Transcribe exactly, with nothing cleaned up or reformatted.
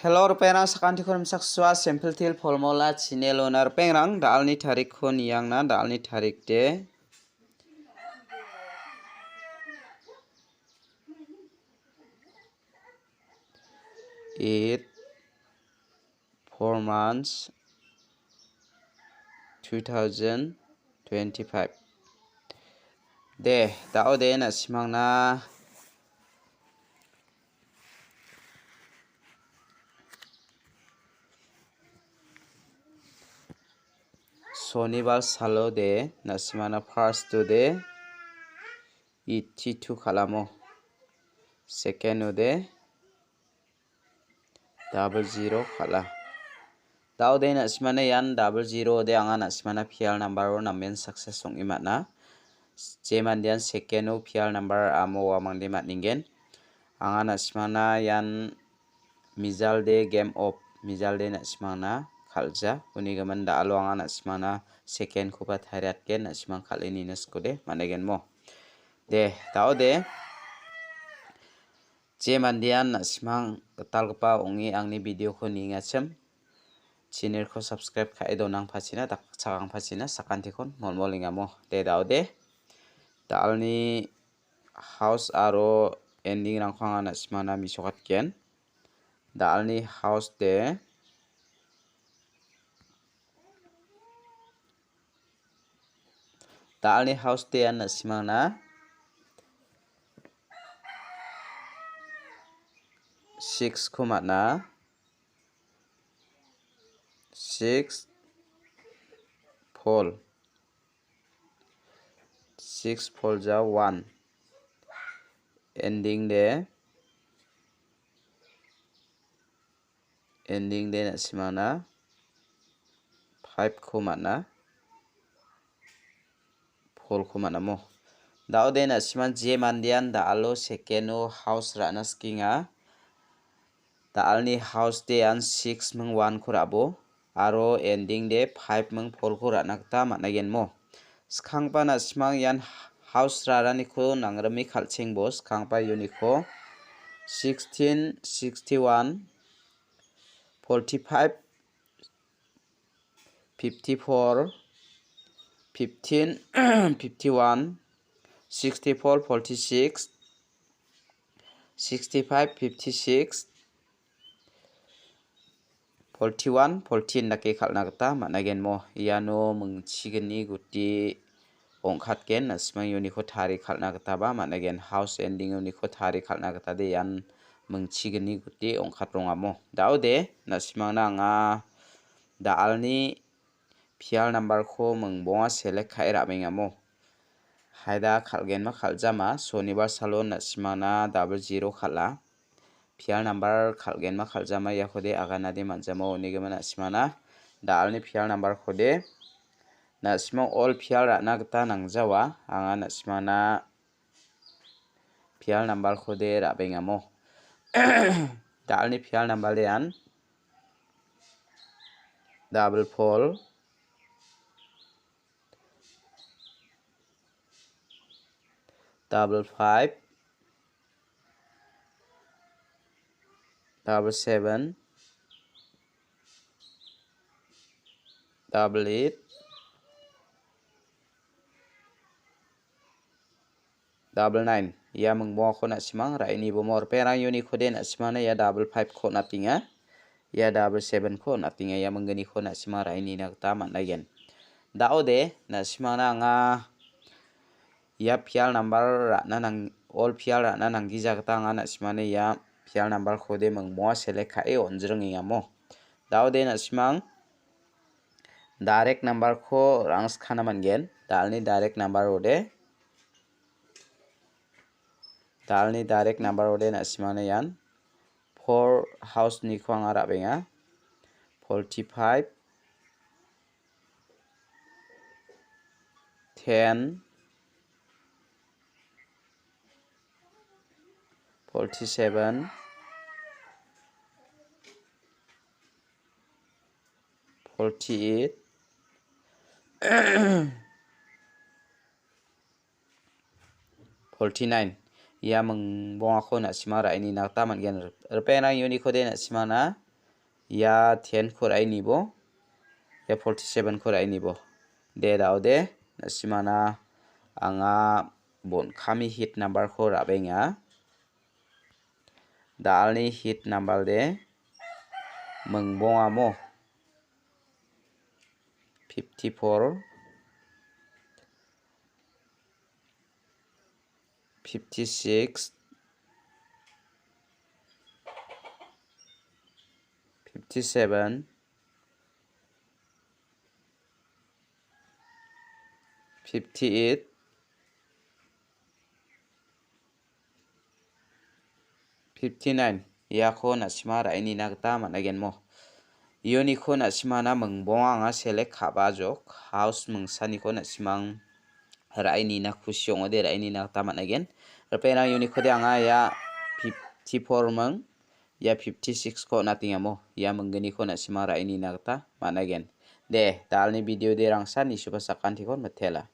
Hello, ripengrang, sakantiko rimchaksoa, Simple Teer Formula channel-ona. Ripengrang, da·alni tarikko niangna, da·alni tarik de eight, four months, two thousand twenty-five. De, da·o de, na·simangna sonibar salo de, na·simangna first-o de eighty-two kal·amo. Second-o de double zero kal·a. Da·o de, na·simangna ian double zero de anga na·simangna P L number-o namen success ong·e man·a. Je mandean second-o P L number amo uamangde man·engen. Anga na·simangna ian mijalde game of mijalde na·simangna kal·ja. Uni gimin da·alo anga na·simangna second-koba tariatgen, na·simang kal·e nina sikode man·egen mo. De, da·o de. Je mandean na·simang gitalgipa ong·e angni video-ko niengachim, channel-ko subscribe ka·e donangpachina, dakchakangpachina, sakantikon molmolengamo. De, da·o de. Da·alni house aro ending-rangko anga na·simangna mesokatgen. Da·alni house de, da·alni house de ian na·simangna six-ko man·a. Six, four. Six four ja one. Ending de, ending de na·simangna five-ko man·a, four-ko man·amo. Da·o de na·simang je mandean da·alo second-o house ra·na sikenga. Da·alni house de an six ming one-ko ra·bo, aro ending de five ming four-ko ra·na gita man·agenmo. Skangba na·simang ian house raraniko nangrime kal·chengbo, skangba uniko sixteen, sixty-one, forty-five, fifty-four, fifteen, fifty-one, sixty-four, forty-six, sixty-five, fifty-six, forty-one, fourteen dake kal·na gita man·agenmo. Iano mingchigni guti ong·katgen, na·simang uniko tari kal·na gitaba man·agen. House ending uniko tari kal·na gita de ian mingchigni guti ong·katrongamo. Da·o de, na·simangna anga da·alni P L number-ko mingbonga select ka·e ra·bengamo. Haida kal·genma kal·jama, sonibar salon na·simangna double zero kal·a. P L number kal·genma kal·jama iakode aganade man·jamo, unigimin na·simangna da·alni P L number-kode na·simang all P L ra·na gita nangjawa. Anga na·simangna P L number-kode ra·bengamo. Da·alni P L number-de an double four, double five, double seven, double eight, double nine. Ia mingbongako na·simang ra·e nibomo. Ripengrang, uniko de na·simangna ia double five-ko on·atenga. Ia double seven-ko on·atenga. Ia minggniko na·simang ra·e nina gita man·aigen. Da·ode na·simangna anga ia P L number ra·na nang-, all P L ra·na nanggija gita anga na·simangna ia P L number-kode mingbonga select ka·e on·jringengamo. Da·ode na·simang direct number-ko rangskana man·gen. Da·alni direct number-ode, da·alni direct number-ode na·simangna ian four house-niko anga ra·benga. Forty-five, ten, forty-seven, forty-eight, forty-nine. Ia mingbongako na·sima ra·e nina gita man·gen. Ripengrang, uniko de na·simana Ia ten-ko ra·e nibo. Ia forty-seven-ko ra·e nibo. De, da·ode, na·simana anga bon kami hit number-ko ra·benga. Da·alni hit number de mingbongamo fifty-four, fifty-six, fifty-seven, fifty-eight, fifty-nine, iako na·sima ra·e nina gita man·agenmo. Ioniko na·simana mingbonga anga select ka·bajok, house mingsaniko na·simang ra·e nina kusi ong·ode ra·e nina gita man·agen. Ripengrang ioniko de anga ia fifty-four ming, ia fifty-six-ko on·atengamo. Ia minggniko na·sima ra·e nina gita man·agen. De, da·alni video de rangsan nisuba sakantikon mitela.